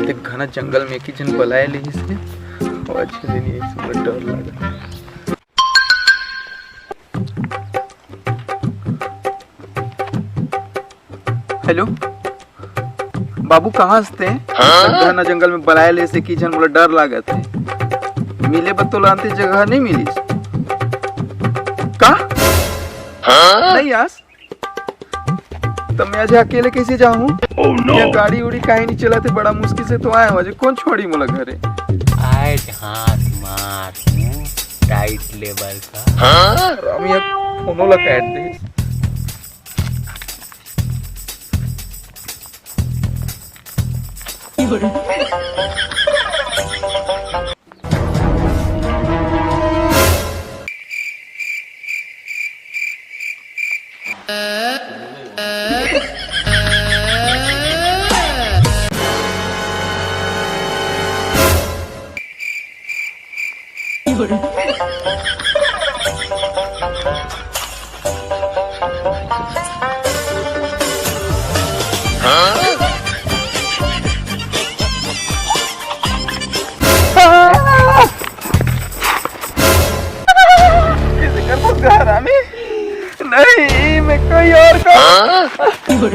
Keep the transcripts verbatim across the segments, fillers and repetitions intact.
एक घना जंगल में एक ही झन बलाय लेहिस हे। ओ अच्छा, नहीं, नहीं, इसमें डर लगा। हेलो बाबू, कहाँ हस तें? हाँ? घना जंगल में बलाय लेहिस हे एक ही झन, मोला डर लागत हे। मिले बर तोला अंते जगह नहीं मिलिस का? हाँ? नहीं आस। त मैं आज अकेले कैसे जाहूँ? Oh no! ये गाड़ी उड़ी काहे नहीं चलत हे, बड़ा मुश्किल से तो आए हँव, आज कोन छोड़ी मोला घरे? आज हाथ मार हूँ टाइट लेवल का। हाँ? राम, ये फोनो ला काट दे। किसी कर घर आमी? नहीं, मैं कोई और का। चोर,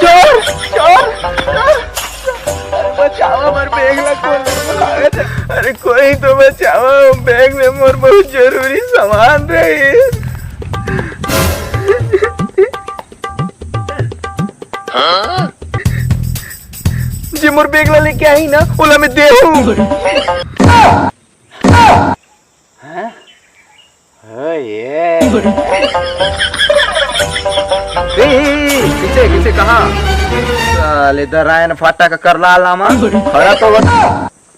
चोर, चोर। अरे बचावा, मोर बैग ला खोल दे। अरे कोई तो बचावा, बैग में मोर बहुत जरूरी सामान रही। जे मोर बैग ला लेके आही ना, ओला मैं देहूं। हैं? ओ ये। ए, ए, ए, पीछे, पीछे कहाँ? साले दरायन फाटा का करला लामा। खड़ा तो हो,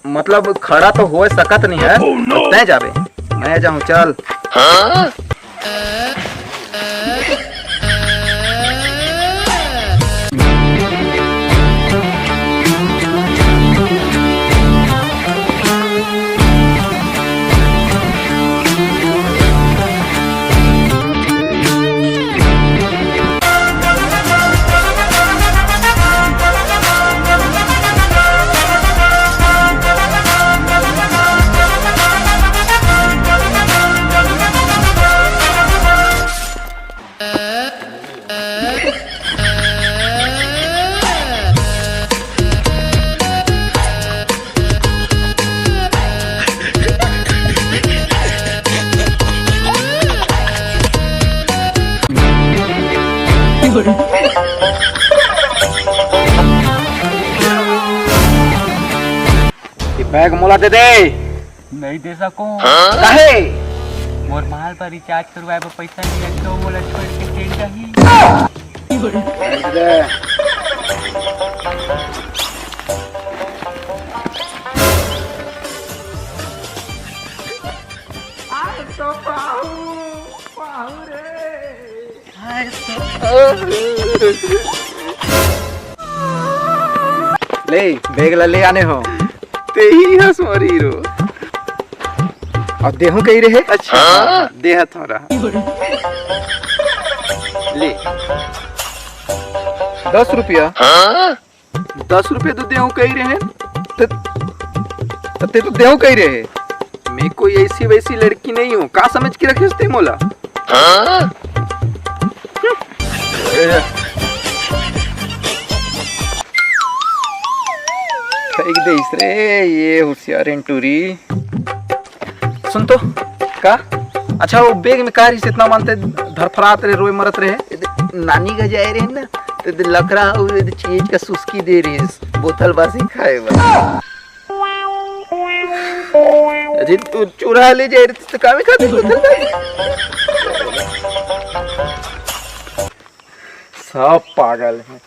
मतलब खड़ा तो हो सकत नहीं है। Oh no! तै जाबे, मैं जाऊँ, चल। ये बैग मोला दे दे। नहीं दे सकूं। काहे? मोर माल पर रिचार्ज करवाए बर पैसा नहीं है, तो मोला छोड़ के चल जाही। दे दे। आए तो पाहू, पाहू रे। ले, बैग ला ले आने हो। ते ही हस मोर हीरो। अब देहूं कही रहे? अच्छा, हाँ? देहत हो रहा। ले। दस रुपया। हाँ? दस रुपये तो देहूं कही रहे, त-, त-, ते तो देहूं कही रहे। मैं कोई ऐसी वैसी लड़की नहीं हूँ, का समझ के रखे ते मोला? हाँ? फेंक देइस रे ये होशियार टूरी। सुन तो, का? अच्छा, वो बैग में का रहिस, इतना मानते धरफरात रहे, रोए मरत रहे? नानी का जाए रहे ना, तो लकड़ा अउ चीज का सुस्की दे रहिस, बोतल बासी खाए बर। अरे, तू चुरा ले जाए रहे, तो का में खाते बोतल बासी? सब पागल है।